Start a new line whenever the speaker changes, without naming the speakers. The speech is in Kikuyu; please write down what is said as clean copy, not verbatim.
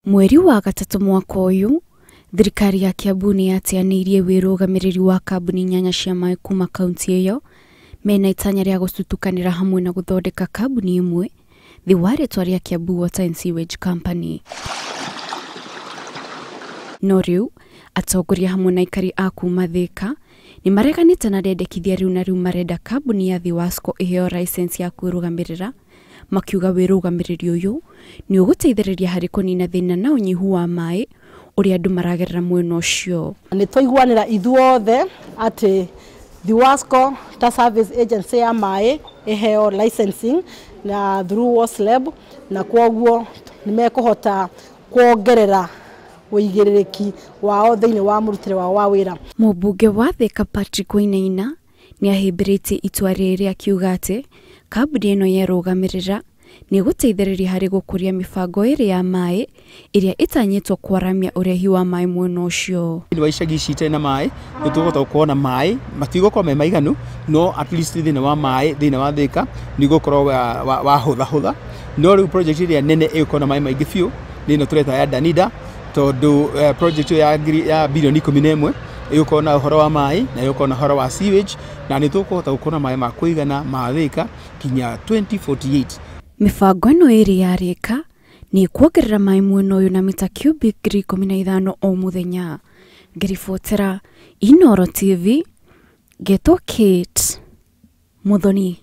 Mweri wa gatatũ mwaka ũyũ, thirikari ya Kiambu nĩ yateanĩirie wĩrũgamĩrĩri wa kambuni 8 cia maĩ kuma kaunti ĩyo mena itanya rĩa gũcutukanĩra hamwe na gũthondeka kambuni ĩmwe thĩ wa rĩtwa rĩa Kiambu Water and Sewage Company. No rĩu atongoria hamwe na aikari a kuma Thika nĩ mareganĩte na rĩendekithia rĩu na rĩu marenda kambuni ya Thiwasco ĩheo license ya kwĩrũgamĩrĩra, makiuga wĩrũgamĩrĩri ũyũ nĩ ũgũteithĩrĩria harĩ kũnina thĩna na ũnyihu wa maĩ ũrĩa andũ maragerera mwena ũcio.
Nĩ twaiguanĩra ithuothe atĩ Thiwasco ta service agency ya maĩ ĩheo licensing na through WASLEB, na kwoguo nĩ mekũhota kuongerera ũigĩrĩrĩki wao thĩinĩ wa mũrutĩre wao wa wĩra.
Mũmbunge wa Thika Patrick Wainaina nĩ ahĩmbĩrĩtie itua rĩrĩ akiuga atĩ kambuni ĩno yerũgamĩrĩra nĩ ĩgũteithĩrĩria harĩ gũkũria mĩbango ĩrĩ ya maĩ ĩrĩa ĩtanyĩtwo kwaramia ũrehi wa maĩ mwena ũcio.
Thĩinĩ wa icagi ici itarĩ na maĩ nĩ tũkũhota gũkorwo na maĩ, matigũkorwo me maiganu, no at least thĩinĩ wa maĩ thĩinĩ wa Thika nĩ ũgũkorwo wa hũthahũtha. No rĩu project ĩrĩa nene ĩgũkorwo na maĩ maingĩ biũ nĩ ĩno tũreta ya Danida, tondũ project ĩyo ya bilioni 11 ĩgũkorwo na ũhoro wa maĩ na ĩgũkorwo na ũhoro wa sewage, na nĩ tũkũhota gũkorwo na maĩ ma kũigana ma Thika kinya 2048.
Mĩbango ĩno ĩrĩ yarĩka nĩ ĩkuongerera maĩ mwena ũyũ na mita cubic 15,000 o mũthenya. Ngĩribotera Inooro TV, ngetwo Kate Muthoni.